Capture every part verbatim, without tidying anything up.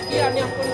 Iki ane ampun.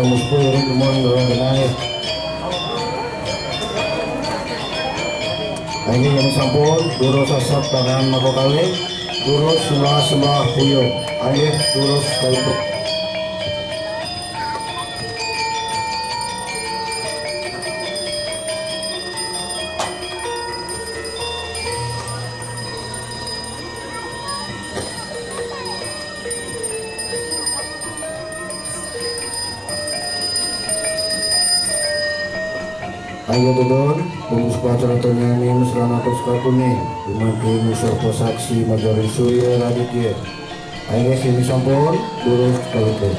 Muspu iring dumun durung genah nggih. Inggih, yen sampun, durus asap tangan maka kalih, durus sembah-sembah puyung. Inggih, durus kalih. Ayo dodon, pemuspah ceratanyaning sranatos kakuning, dumateng Sarpa Saksi Majoring Surya Raditya. Ayo sini sampun, durus kalih.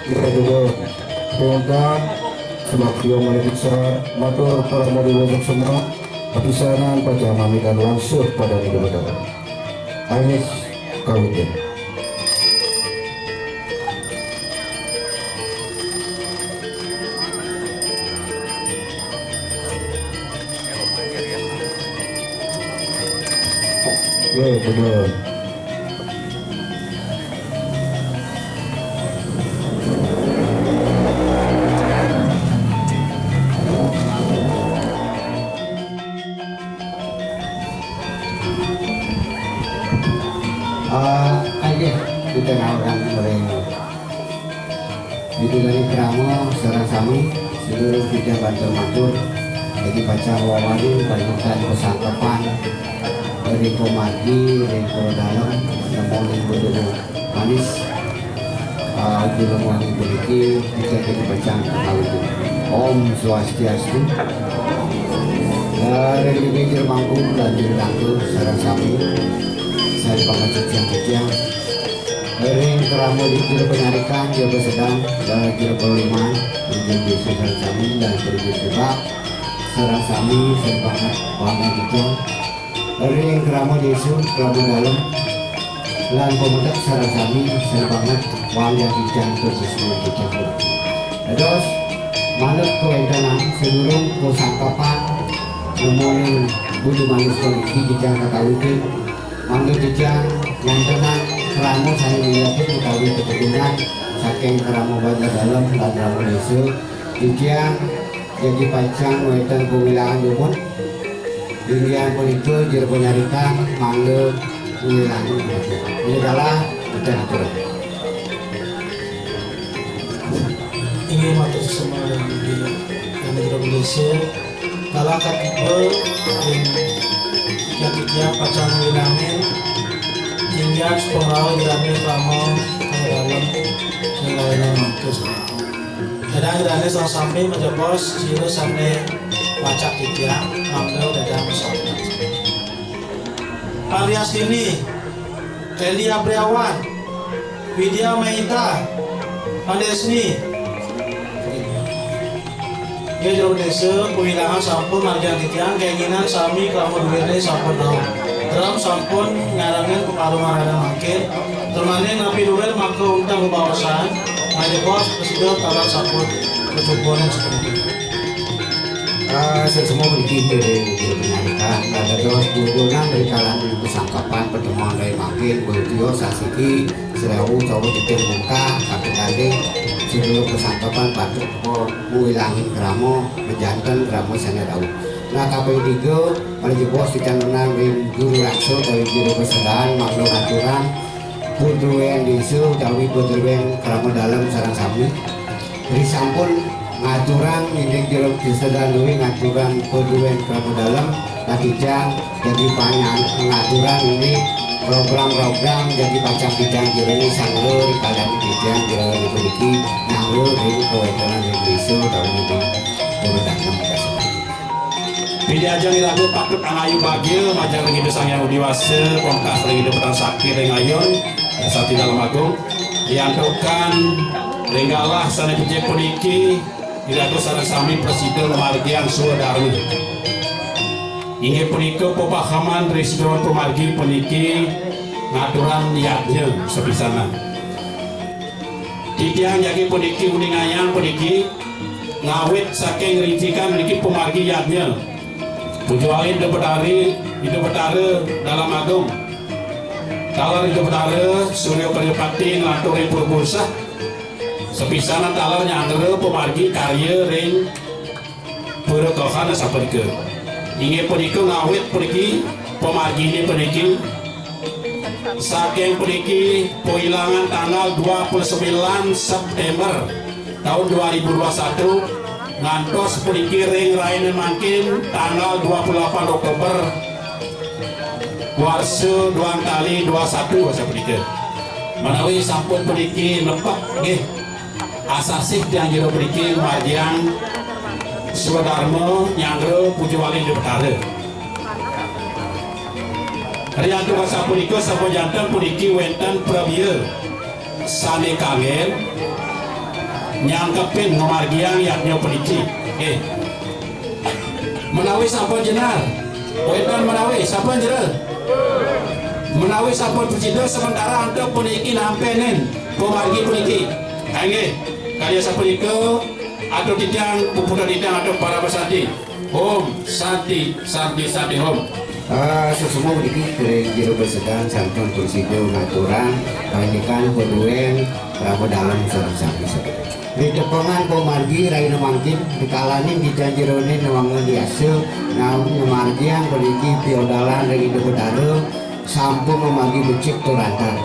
Kita dulu spontan, sebab dia mulai besar, matur para model wajah semua, kepisanan pacang mamitan wangsuh pada ni kepada. Anies Kawitin. Ya, betul. Ah, inggih, kita ngawakan mering. Bidadari krama sareng sami, sedulur titiang banter matur, dadi pacang wawani panjitaning pasangkepan ring pamargi, ring para dalem, nemu ring Budu Manis, ah, juru wangi puniki, titiang dadi pacang kawitin. Om Swastiastu. Ah, ring jero mangku lan jero dangdut sareng sami, sané pangajap titiang. Ring krama jero panyarikan, jero sedang, eh, jero paliman, ring jero sareng sami, lan ring jero sebab, sareng sami, sareng banget, wanggian titiang. Ring krama désa, krama dalem, lan pamedek sareng sami, sareng banget, wanggian titiang, tur sesuai titiang. Dados, manut kawéntenan, sadurung pasangkepan, nemu ring Budu Manis puniki titiang kakawitin, mangda titiang ngantenang krama sané miletin utawi tetegungan saking krama wanggian dalem lan krama désa, titiang jagi pacang wénten pawilangan dumun. Inggih punika jero panyarikan, mangda pawilangan. Ida dalah, titiang aturang. Inggih matur suksma ring inggih, ring jero désa. Kala katiba ring titiang pacang ngilangin inggian sepung rauh irami krama kaya dalem ring layanan mangku. Kadang irami sareng sami majebos sira sané wacak titiang, mangda dadang solat. Pariastini, Endi Abriawan, Widya Maita, Pandesni. Nggih, jero désa, pawilangan sampun margiang titiang, kénginan sami krama duwiré sampun rauh. Drem sampun nyarengin paparungan radan mangkin. Dremaning napi duwir maka unteng bebaosan, majebos prasida taler sampun kecukupan sepundi. Ah, seksama puniki ngiring jero panyarikan, dados dudunan ring kalangan pasangkepan pertemuan rai mangkin, Bhantio sasiki, Srewu, Sawu, Titih, Muka, Kaping Ganding, Jero pasantopan patut nguilangi krama, majanten krama sané rauh. Nah, kaping tiga, prajebos titiang nunas ring juru raksa utawi juru pesedahan mangda ngaturang padruén désa utawi padruén krama dalem sareng sami. Risampun ngaturang indik jero pesedahan duwé ngaturang padruén krama dalem, nah titiang jagi panyang ngaturang indik program-program jagi pacang titiang jeroné sanggra ri kalian titiang jeroné puniki nyanggra ring kawéntenan ring désa utawi ring pura danem. Ida Ajeng Iraga patut angayu bagia majeng ring Ida Sang Hyang Widhi Wasa, pungkas ring Ida Petang Sakti ring ayun, sakti Dalem Agung. Yantukan ring galah sané becik puniki, iraga sareng sami prasida ngamargiang swadarma. Inggih punika papahaman ring sida pamargi puniki ngaturang yadnya sapisanan. Titiang jagi puniki uningayang puniki ngawit saking rincikan niki pamargi yadnya. Puja wali Ida Betari, Ida Betara Dalem Agung. Taler Ida Betara Surya Prajapati nglantur ring Pura Puseh. Sapisanan taler nyanggra pamargi karya ring Pura Kohana sapunika. Inggih punika ngawit puniki pamarginé puniki. Saking puniki, pawilangan tanggal dua puluh sembilan September tahun dua ribu dua puluh satu, ngantos puniki ring rahina mangkin tanggal dua puluh delapan Oktober warsa duang tali dua satu sapunika. Menawi sampun puniki nepek nggih, asasih tiang jero puniki margiang swadarma nyanggra puja wali Ida Betara. Riantuk sapunika sampun janten puniki wénten prabéa sané kanggén nyangkepin ngamargiang yadnya puniki. Eh, menawi sampun jenar, wénten menawi sampun jero. Menawi sampun prasida sementara antuk puniki nampénin pamargi puniki. Inggih, kadi sapunika, atur titiang, puputang titiang, atur para pasadi. Om Santi, Santi, Santi Om. Ah, suksma puniki ring jero pesedahan sampun prasida ngaturang pangandikan padruén krama dalem sareng sami-sami. Ritepengan pamargi rahina mangkin, rikalaning titiang jeroné nawang diasa, nah, ngamargiang puniki piodalan ring Ida Betara, sampun mamargi becik tur lancar.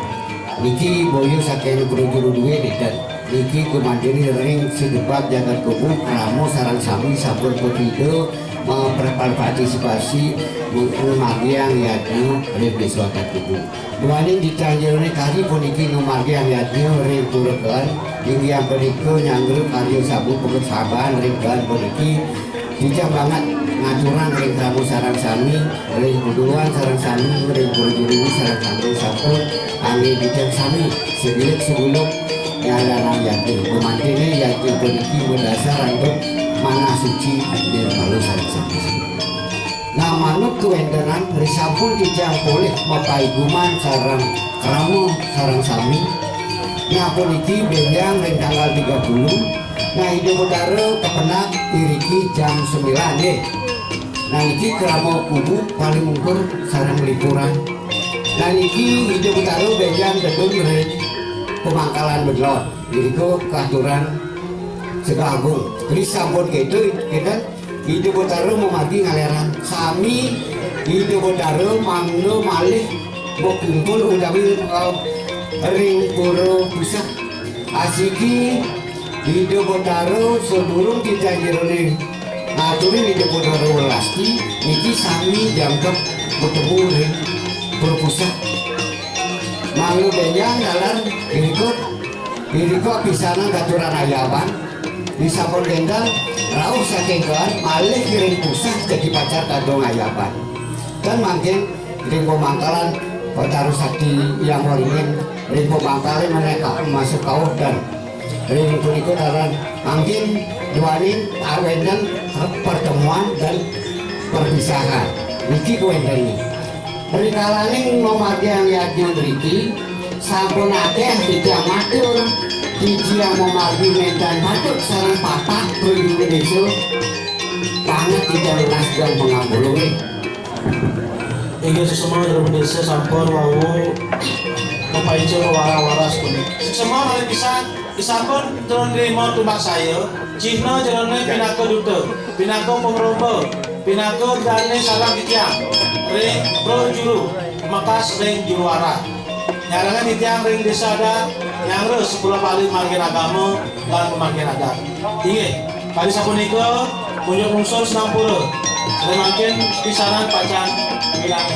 Niki boya saking prajuru duwé nénten. Niki gumantiné ring sejebat jagat kubu, krama sareng sami sampun prasida ma-, berpartisipasi ngamargiang yadnya ring désa adat kubu. Duaning titiang jeroné kari puniki ngamargiang yadnya ring pura Keen, inggih punika nyanggra karya sabu pakesaban ring Keen puniki. Titiang banget ngaturang ring krama sareng sami, ring paduan sareng sami, ring prajuru sareng sami sampun anggén titiang sami segilik seguluk nyalanang yadnya. Gumantiné yadnya puniki madasar antuk manah suci nirmala sareng sami. Nah, manut kawéntenan, risampun titiang polih mapaiguman sareng krama sareng sami. Nah, puniki bénjang ring tanggal tiga puluh. Nah, Ida Betara kapendak iriki jam sembilan, nggih. Nah, niki krama kubu paling ungkur sareng lipuran. Nah, niki Ida Betara bénjang tedun ring pamangkalan Beglon. Irika katuran Segah Agung. Risampun kéto, kénten, Ida Betara mamargi ngalérang. Sami Ida Betara mangda malih makumpul utawi, eh, ring Pura Puseh. Asiki Ida Betara sadurung titiang jeroné ngaturin Ida Betara welasti, niki sami jangkep matemu ring Pura Puseh. Mangda bénjang taler irika, irika pisanan katuran ayaban. Risampun kénten, rauh saking Keen malih ring Puseh jagi pacang kadung ayaban. Tan mangkin ring pamangkalan Betara Sakti Hyang Waringin, ring pamangkalan menéka masuk kauh tan ring punika taler mangkin duaning awénten pertemuan dan perpisahan. Niki kawéntenan. Rikalaning mamargiang yadnya ngriki, sampun akéh titiang matur, titiang mamargi nénten patut sareng patah prajuru désa, banget titiang nunas geng pangapura. Inggih suksma, Jero Désa sampun wau Pepaica wara-wara sapunika. Suksma malih pisan, disampun nrima tumaksaya, cihna jerone pinaka duta, pinaka pangromba, pinaka dane sareng titiang ring prajuru, mekas ring juru arah. Nyarengin titiang ring desa adat, nyanggra sekula Bali margin agama lan pamargin adat. Inggih, kadi sapunika, unjuk lungsur sinampura. Sane mangkin pisanan pacang ngilang.